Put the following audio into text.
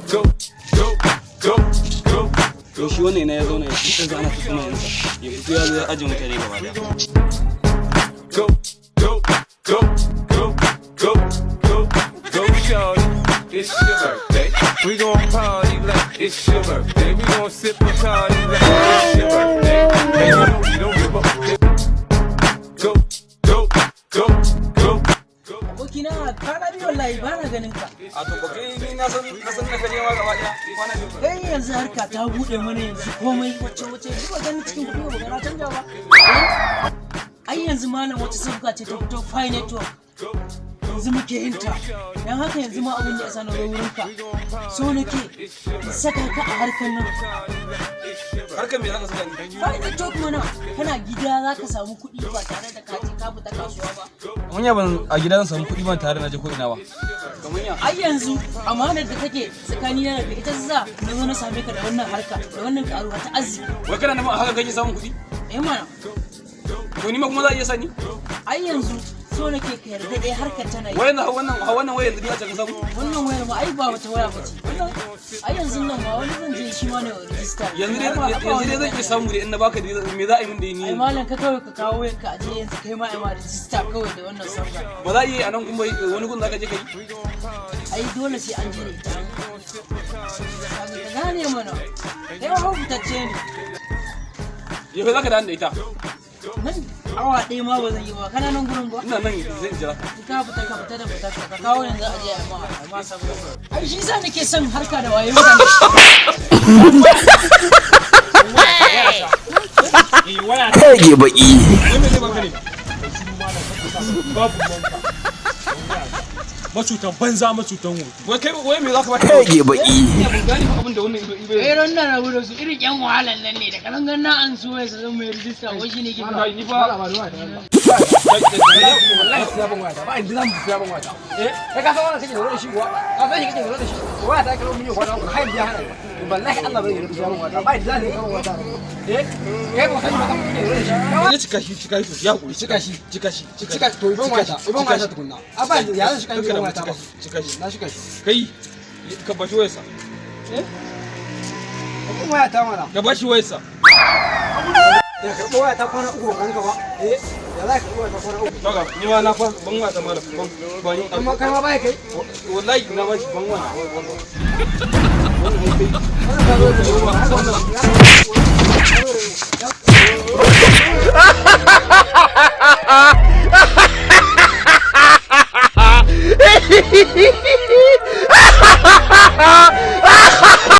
Go, go, go, go, To, shi wannan ina ya zauna? Ya shi ɗan ana ta sunayensa, ya fito, ya zo ya ajiye mutane gaba daya. Go, go, go, go, go, go, go, shorty. It's your birthday. We gon' party like it's your birthday. We gon' sip Bacardi like it's your birthday. And you know we don't give up. Go, go, go, go, go. Abokina, kwana biyu wallahi ba na ganin ka. A to, ba kai ni na san na kaje ma gaba daya kwana biyu. Kai, yanzu harka ta buɗe mana, yanzu komai wacce wacce ba ganin cikin kuɗi ba ga na canja ba. Ai yanzu malam, wata sabga ce ta fito, Pi Network, yanzu muke yin ta. Dan haka yanzu ma abin da ya sa na zo wurin ka, so nake in saka ka a harkar nan. Harkar me zaka saka ni? Pi Network mana. Kana gida za ka samu kuɗi ba tare da ka je ka fita kasuwa ba. Kamar ya ban a gida zan samu kuɗi ban tare na je ko ina ba? Kamar ya? Ai yanzu amanar da take tsakanina da kai ita za na zo na same ka da wannan harka, da wannan karuwa ta arziki. Wai kana nufin a haka kake samun kuɗi? Eh mana. To, ni ma kuma za a iya sani? Ai yanzu so nake ka yarda dai harkar tana yi. Wai yanzu wannan wai yanzu ni a cikin samu? Wannan wayar ma ai ba wata waya ba ce wannan. Ai yanzu nan ma wani zan je shi ma na rijista. Yanzu dai zan iya samu dai in na baka dai, me za a yi min dai Ai ni? malam, ka kawai ka kawo wayar ka aje, yanzu kai ma ai ma rijista kawai da wannan sabga. Ba za a iya yi a nan kuma wani gun za ka je ka yi? Ai dole sai an je da ita. Ka gane mana, kai ma fitacce ne. Yau za ka da ita? Nan awa ɗaya ma ba zan yi ba. Kana nan gurin ba? Ina nan, zan jira. In ka fita, ka fita da fita ka kawo, yanzu a je a ma sabga. Ai shi sa nake son harka da wayo mutane. Kage baki. Wai me zai baka ne? Babu ruwanka, macutan banza, macutan wofi. Wai kai, wai me za ka baka? Kage baki. Ina ban gane fa abin da wannan ido Eh, ran nan rabu da su, irin yan wahalan nan ne da kalan ganna an so ya zama mai rijista, wai shine ke Kai, ni fa Wallahi sai ban waya ta ba inda zamu siya ban waya ta. Eh, kai, ka san wannan kake zaune da shi kuwa? Ka san shi kake zaune da shi? Waya ta karo miliyan kwana 3 har yanzu ya hana. Wallahi Allah bai yarda siya ban waya ta ba inda zamu karo waya ta. Eh, kai ba san ba kake zaune da shi? Ya cika shi, cika shi, ya hakuri, cika shi, cika shi. Cika to, ban waya ta, ban waya ta tukunna. A ba ya zan shiga ban waya ta ba. Cika shi. Na shiga shi. Kai, ka bashi wayarsa. Eh, ban waya ta mana. Ka bashi wayarsa. Ya karɓo waya ta kwana 3 ba kanka ba? Eh, ya za ka karɓo waya ta kwana 3? Kaga, ni ma na fa ban waya ta malam, ban ban. Kuma kai ma bai kai. Wallahi na bashi, ban waya. Wannan ka zo da wannan.